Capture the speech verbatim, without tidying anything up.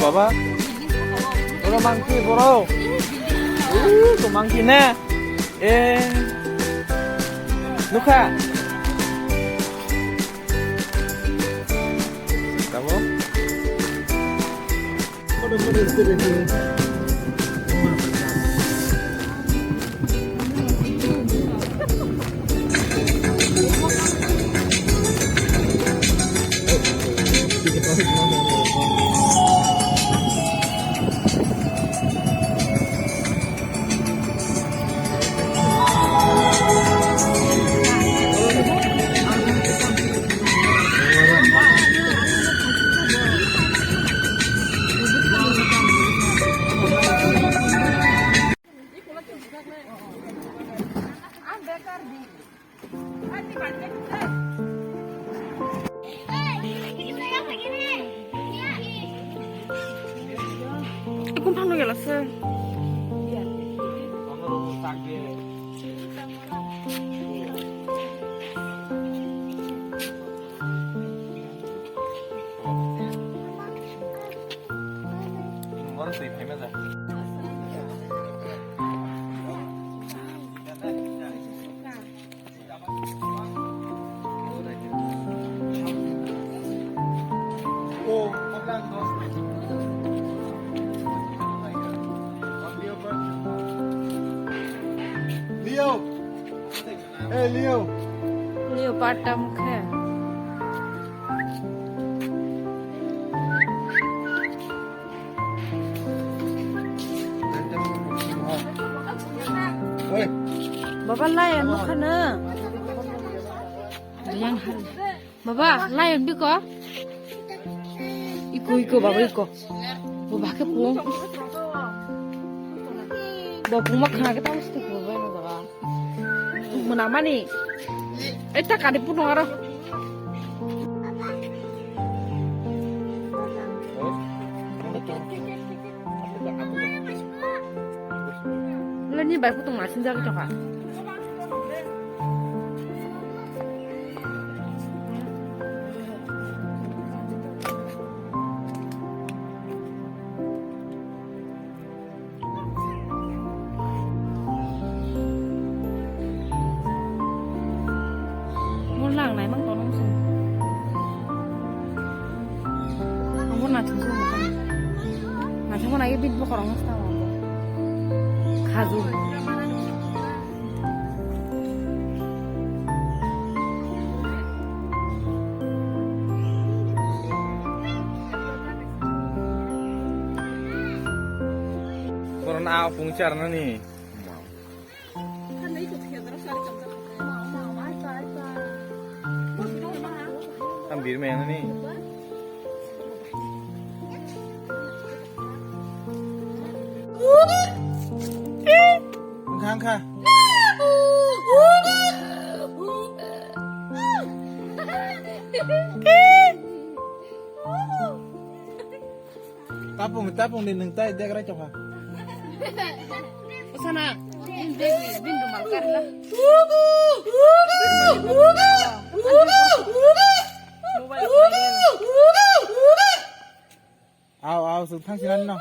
Baba. Oro mangki boro. Uh, to mangki ne. Eh. Nukha. Tamo? Ikun phano gela se. Leo. Hey, Leo. Leo, part tam khe. Baba, lai ang nukha na. Yang hal. Baba, lai ang biko. Iko, iko, baba, iko. Baba khe pung. Bo pung ma khana khe tamo site ko baba na jaga. Mwnamani. Eta kadi puno aro. Leni bai putung ma sinjak jokha. Mo lang nai mang tonong song. Amo na thung song mo kan. Na thung mo na ye bit bo korong mo sa mo. Khaju. Koron a pungchar nani. Tam bir me nani. Wngkha, wngkha. Tapung, tapung di nung tai degrai tokha. Sana, bin degi, bin rumal karla. Mobile. Aw, aw, suk thang sinan no.